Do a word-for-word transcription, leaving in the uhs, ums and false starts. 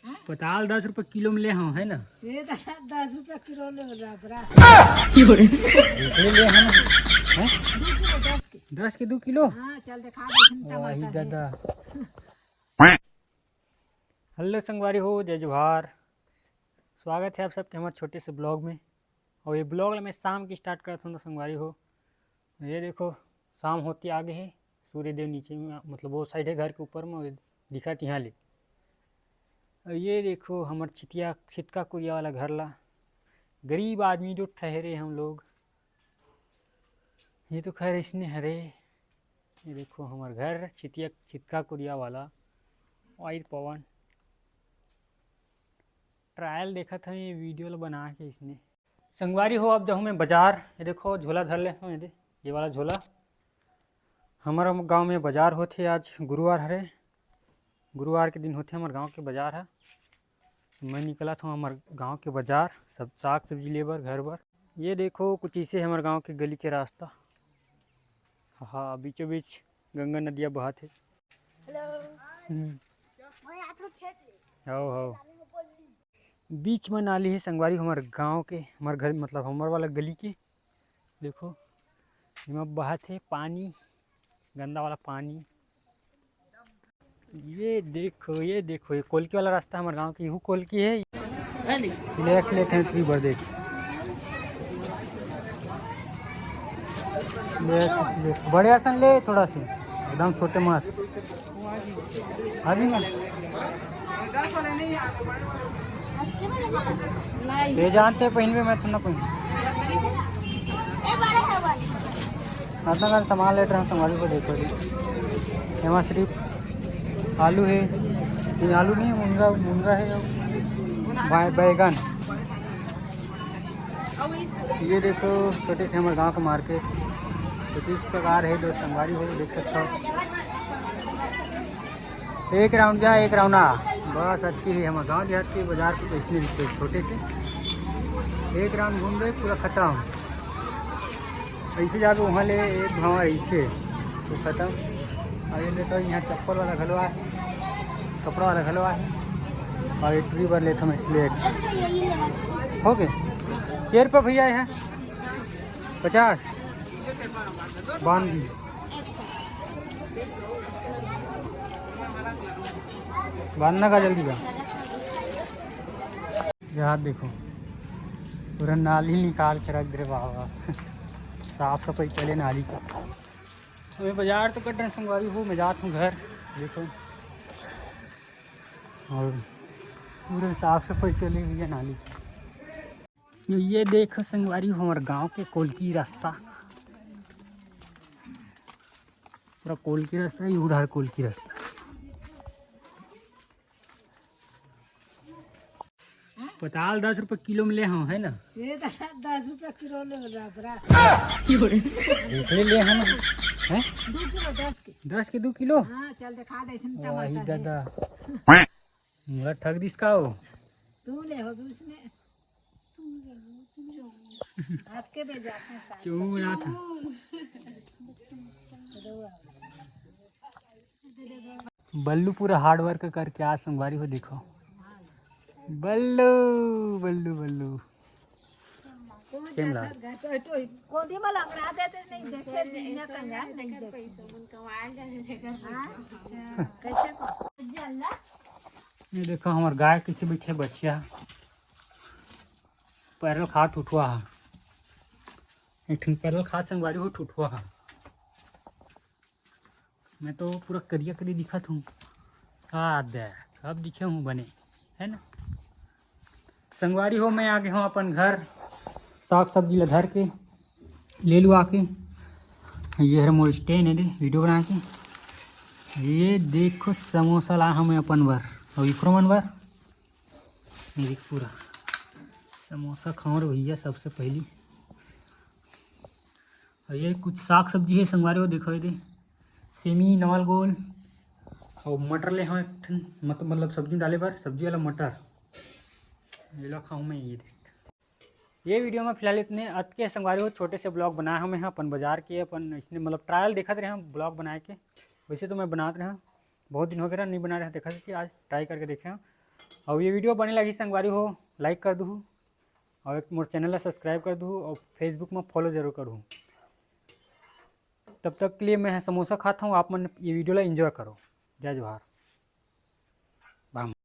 पताल दस रुपये किलो में ले हव, है ना? ये तो दस रुपये किलो ले रहा बरा। देख ले, ले हव ना। हैं? दो किलो दस के। दस के दो किलो। हाँ, चल दिखा दे इसमें वही टमाटर है। दादा। हेलो संगवारी हो, जय जोहार। स्वागत है आप सबके हमारे छोटे से ब्लॉग में। और ये ब्लॉग मैं शाम की स्टार्ट करता हूँ तो संगवारी हो, ये देखो, शाम होती आगे है। सूर्य देव नीचे में, मतलब वो साइड है घर के ऊपर में, दिखत यहाँ ले। और ये देखो हमर छितिया, छितका कुरिया वाला घर ला। गरीब आदमी जो ठहरे हम लोग। ये तो खैर इसने हरे। ये देखो हमर घर छितिया, छितका कुरिया वाला। वाइट पवन ट्रायल देखत हवे ये वीडियो ला बना के इसने। संगवारी हो, अब जाहूँ मैं बाजार। ये देखो झोला धर ले हूँ, ये दे, ये वाला झोला। हमारा गांव में बाजार होथे, आज गुरुवार हरे, गुरुवार के दिन होथे हमारे गांव के बाजार है। मैं निकलत हूँ हमारे गांव के बाजार, सब साग सब्जी ले बर घर बर। ये देखो कुछ इसे हमारे गांव के गली के रास्ता। हाँ, बीचों बीच गंगा नदिया बहत है। हम्म। आओ, आओ। बीच में नाली है संगवारी, हमारे गांव के, हमारे घर, मतलब हमारे वाला गली के। देखो, एमा बहत है पानी, गंदा वाला पानी। ये देखो, ये देखो, ये कोलकी वाला रास्ता हमारे गांव के, यहू कोलकी है। सिलेक्ट लेते हैं ट्री भर देख। Select, select. बड़े असन ले थोड़ा से, एकदम छोटे मत। हाँ जी ना। ये जानते पहनबे, मैं थोड़ा ना पहन। अतना कन सामान लेत रहे संगवारी हो, देखो जी। एमा सिर्फ आलू है, ये आलू नहीं है, मुनगा, मुनगा है, बै-, बैगन। ये देखो छोटे से हमारे गांव का मार्केट कुछ इस प्रकार है, दो संगवारी हो देख सकता हो। एक राउंड जा, एक राउंड आ, बस अतकी ही। हमारे गांव देहात के बाजार कुछ ऐसने दिखथे, छोटे से एक राउंड घूमबे पूरा खत्म। ऐसे जाबे वहाँ ले एक भाव ऐसे तो खत्म। और ये देखो यहाँ चप्पल वाला घलो आहे, कपड़ा वाला घलो आहे, और ये ट्री बर लेत हमें सिलेक्ट। हो गए? के रुपये भैया है? पचास। बांध दी। बांधना का जल्दी बा। ये हाथ देखो, पूरा नाली निकाल के रख दे रहे बाबा। साफ सफाई चले नाली का। अभी बाजार तो कट रहे संगवारी हो, मैं जात हूँ घर। देखो, और पूरे साफ सफाई चले हुई है नाली। ये, ये देखो संगवारी हो, हमारे गांव के कोलकी रास्ता, पूरा कोलकी रास्ता, ये उधार कोलकी रास्ता। पताल दस रुपये किलो में ले हव, है ना? ये तो दस रुपये किलो ले रहा बरा। देख ले, ले हम, हैं? दो किलो दस के। दस के दो किलो। हाँ, चल दिखा दे इसमें वही टमाटर है। दादा, मोला ठग दिस का हो? तू ले हो उसमें। हाथ के बेजा अपने साथ। चूम रहा था। बल्लू पूरा हार्ड वर्क करके आज संगवारी हो, देखो। बल्लू, बल्लू, बल्लू। खेमला। कोदी में लंगड़ा देते नहीं देखे, बिना कंगाल नहीं देखे। हाँ? कैसे को? जल्ला? ये देखो हमार गाय कैसे बैठे बछिया। पैरल खा ठुठुआ हा। एक ठन पैरल खा संगवारी हो ठुठुआ हा। मैं तो पूरा करिया करिया दिखत हूँ। आ देख, अब दिखे हूँ बने, है ना? संगवारी हो, मैं आ गए हूँ अपन घर, साग सब्जी ला धर के, ले लुआ के। ये हर मोर स्टैंड है दे, वीडियो बना के। ये देखो समोसा ला हमें अपन बर, और इकरो मन बर। ये देख पूरा समोसा खाओ रे भैया, सबसे पहली। और ये कुछ साग सब्जी है संगवारी हो, देखो ये दे, सेमी, नवल गोल और मटर ले हमें एक ठन, मत-, मतलब सब्जी डाले बर, सब्जी वाला मटर। ये ला खाऊँ मैं, ये देख। ये वीडियो में फिलहाल इतने। अतके संगवारी हो, छोटे से ब्लॉग बनाए हमें हैं अपन बाजार के, अपन इसने मतलब ट्रायल देखत रहे हैं ब्लॉग बनाए के। वैसे तो मैं बनात रहे हैं, बहुत दिन हो गया नहीं बना रहे हैं, देखा कि आज ट्राई करके देखे हैं। अउ ये video बने लगी संगवारी हो, like कर दूहू, अउ एक मोर channel ला subscribe कर दूहू, अउ Facebook में follow जरूर करहू। तब तक के लिए मैं समोसा खात हूँ, आप मन ये video ला enjoy करो। जय जोहार।